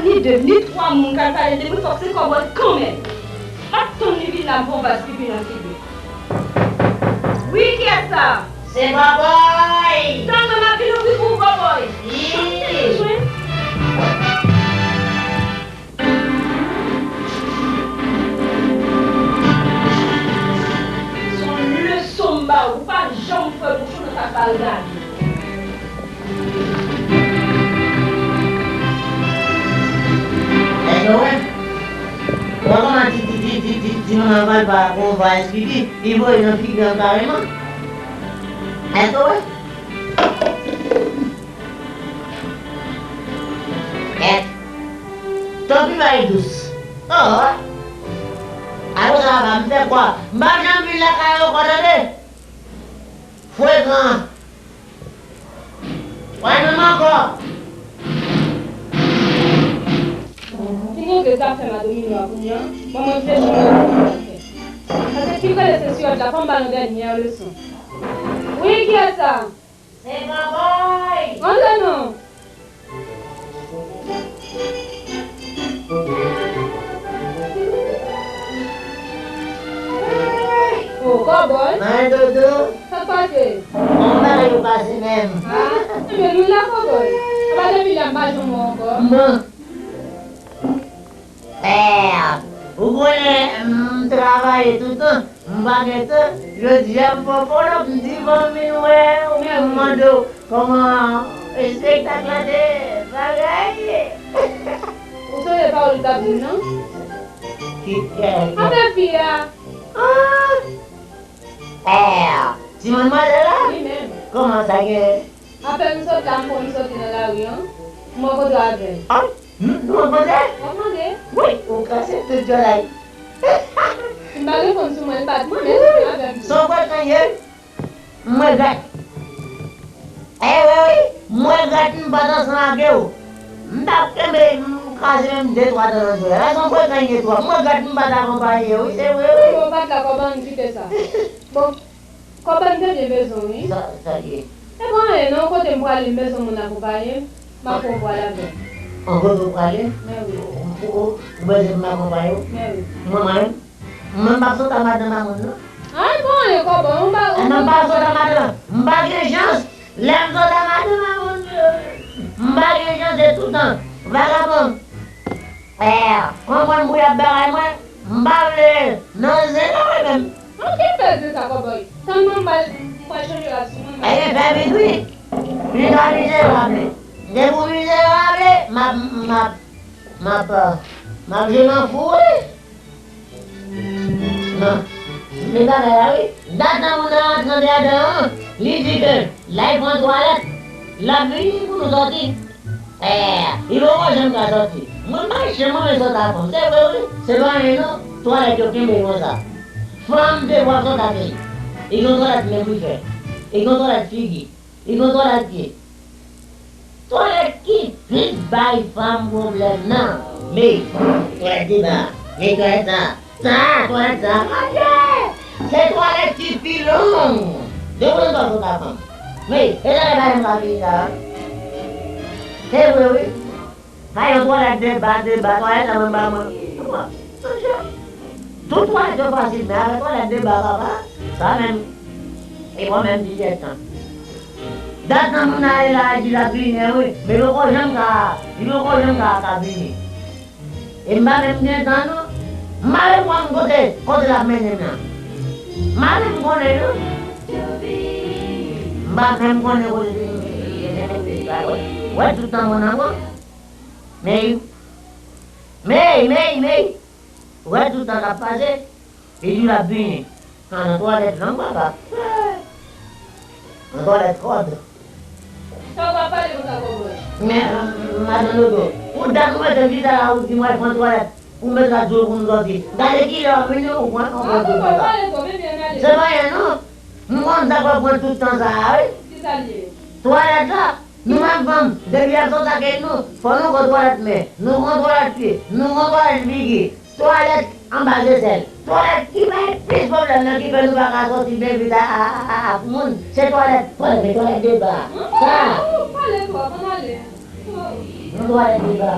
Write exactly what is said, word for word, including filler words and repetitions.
Ni de, ni twa moun k al pale de mwen, fòk se Kòbòy kanmenm. M ap tann li vin la, m fè yon vals pipi nan figi. Wi, kiyès sa? Se Kòbòy! Tann mwen, m ap vin ouvri pou ou, Kòbòy. Wi. Jwenn. Se yon leson m ba ou, ou pa janm fè bouch ou nan sa k pa regade. Èske w wè? Ou wè kòman ti, ti, ti, ti, ti, ti manman Valpa konn fè eskipi, li voye nan figi an kareman. Èske w wè? Èt. Tanpri bay dous. Oh. Alò sa va, m fè kwa? M pa janm vin lakay ou ankò, tande? Frekan. Wè menm ankò. Fin regle zafè madomino a kounye a, ban mwen vye jounen pou mwen fè. Paske fin rele se sirèt la, fò m ba nou dènyè leson. Wi, kiyès sa? Se Kòbòy! Rantre non! O, Kòbòy! Mwen dodo! Sa k pase? Bon, bagay yo pase menm. A, enben nou la, Kòbòy. Apa depi lè m pa jwenn ou ankò? Bon. Pè, ou konnen m travay toutan, m pa gen tan. Jodi a m fè folòp, m di fò m vin wè w, m mande w kòman espektak la te bagay. Ou sonje pawòl ou t ap di m nan? Ki kè? Afè fi a. Ah! Pè, ti manmwazèl la? Wi menm. Kòman sa gen? Apèn m sot la, m konn soti nan lari an, m wè kote w avè l. Ay, nou, nou rankontre? W ap mande? Wi, ou kase tout djòlay. M pa gen fanm sou mwen, l bat mwen, men l avè m tou. Son frekan ye. M regrèt. Eh wi, wi, m regrèt m pa t ansanm avè w. M t ap kenbe, m kraze menm de twa dan nan djòlay. Son frekan ye twòp. M regrèt m pa t akonpaye w, wi, se vre, wi. Bon, ou pa t la, kòman n kite sa? Bon. Kòbòy, m te byen bezwen w, wi. Sa, sa l ye? E pa anyen non, kote m prale, m bezwen moun akonpaye m, m ap pran w pou w al avè m. An kote w prale? Men wi. Ou, ou, ou bezwen m akonpaye w? Men wi. Mwen, mwen menm? Mwen, m p ap sot ak madanm a moun, non. Ay, pa anyen, Kòbòy, ou pa, ou... E non, m p ap sot ak madanm. M pa gen chans. Lè m sot ak madanm a moun, m pa gen chans, se toutan. Vagabon. Eh, konprann pou y ap bagay mwen, m pa vle nan zen nan mwen menm. An ki fè zen sa, Kòbòy? Tann mwen, m pral, m pral chanje rad sou mwen, m pral... Ebyen, fè vit wi. Li ka mizerab li. Depi w mizerab li, m ap, m ap, m ap, m ap jwe nan fou wi. Non. Men bagay la wi. Dat nan moun nan rantre andedan an, li di ke l al pran twalèt, l ap vini pou nou sòti. Eh, li poko janm ka sòti. Mwen pa janm renmen sòt ak fanm. Se vre wi. Se pa anyen non. Twalèt yo kenbe konsa. Fanm te vwa sòt ak li. Li gen twalèt men pou l fè. Li gen twalèt figi. Li gen twalèt pye. Twalèt ki plis bay fanm pwoblèm nan. Men, twalèt deba. Men twalèt sa. Sa, twalèt sa, Bondye! Se twalèt ki pi long. Depi w pa sot ak fanm. Men, e sa ki pa janm ka fini sa. Se vre, wi. Pa yon twalèt deba, deba, twalèt la menm pa mwen. Mwen, manje. Tout twalèt yo fasil, men avèk twalèt deba, papa, sa menm. E mwen menm, ti tèt tan. Dat nan moun nan ale la, di l ap vini, wi. Men li poko janm ka, li poko janm ka, ka vini. E m pa menm gen tan non. M pa menm konn kote, kote l ap mennen m nan. M pa menm konnen non. M pa menm konnen kote l ap mennen m. Wè tout tan mwen nan mwen. Mey, mey, mey, mey. Wè tout tan k ap pase. Li di l ap vini. A, nan twalèt long, papa. Nan twalèt kòd. Sa w ap pale konsa, Kòbòy? Men, madan Dodo, pou dat ou mete m chita la, ou di m al pran twalèt, ou mete la djol pou nou sòti. Gade kilè w ap vini, ou pran, ou pran twalèt la. Se pa anyen, non. M konn sa k ap pran tout tan sa a, wi. Ki sa l ye? Twalèt la. Nou menm fanm, depi y ap sòti ak nou, fò nou gon twalèt men, nou gon twalèt pye, nou gon twalèt figi, twalèt anba zesèl, twalèt ki bay plis pwoblèm nan ki fè nou pa ka sòti byen vit a, a, a, a, ak moun, se twalèt, twalèt, twalèt deba. Sa. Ou pale twòp, ann ale. Yon twalèt deba.